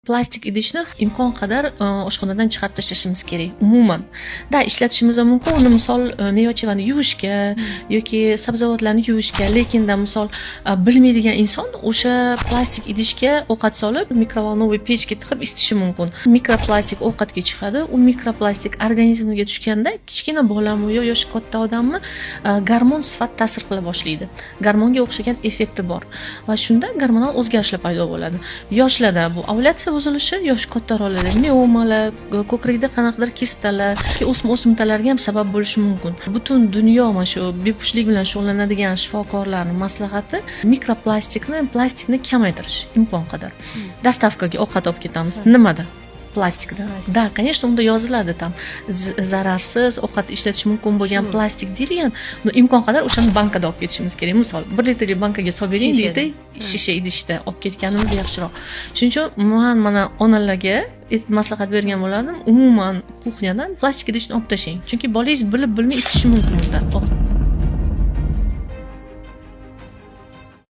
Plastik idishni imkon qadar oshxonadan chiqarib tashlashimiz kerak umuman. Да, ishlatishimiz ham mumkin uni, misol, meva chevani yuvishga yoki sabzavotlarni yuvishga, lekinda, misol, bilmaydigan inson o'sha plastik idishga ovqat solib, микроволновый pechga tiqib isitishi mumkin. Mikroplastik ovqatga chiqadi. U mikroplastik organizmga tushganda, kichkina bolami yo yoshi katta odammi, gormon sifat ta'sir qila boshlaydi. Gormonga o'xshagan effekti bor va shunda gormonal o'zgarishlar paydo bo'ladi. Yoshlarda bu ovulyatsiya buzilishi, yoshi kattaroqlarda miomalar, ko'krakda qanaqadir kistalar, o'sma o'simtalarga ham sabab bo'lishi mumkin. Butun dunyo mana shu bepushtlik bilan shug'ullanadigan shifokorlarni maslahati mikroplastikni, plastikni kamaytirish imkon qadar. Доставка ga ovqat olib ketamiz, nimada? Plastikda. Да, конечно, unda yoziladi там zararsiz, ovqat ishlatish mumkin bo'lgan plastik deyilgan, но imkon qadar o'shani bankada olib ketishimiz kerak. Misol, 1 litrli bankaga solib bering deydi, shisha idishda olib ketganimiz yaxshiroq. Shuning uchun man mana onalarga maslahat bergan bo'lardim: umuman кухня dan plastik idishni olib tashlang, chunki bolangiz bilib bilmay isitishi mumkin undan.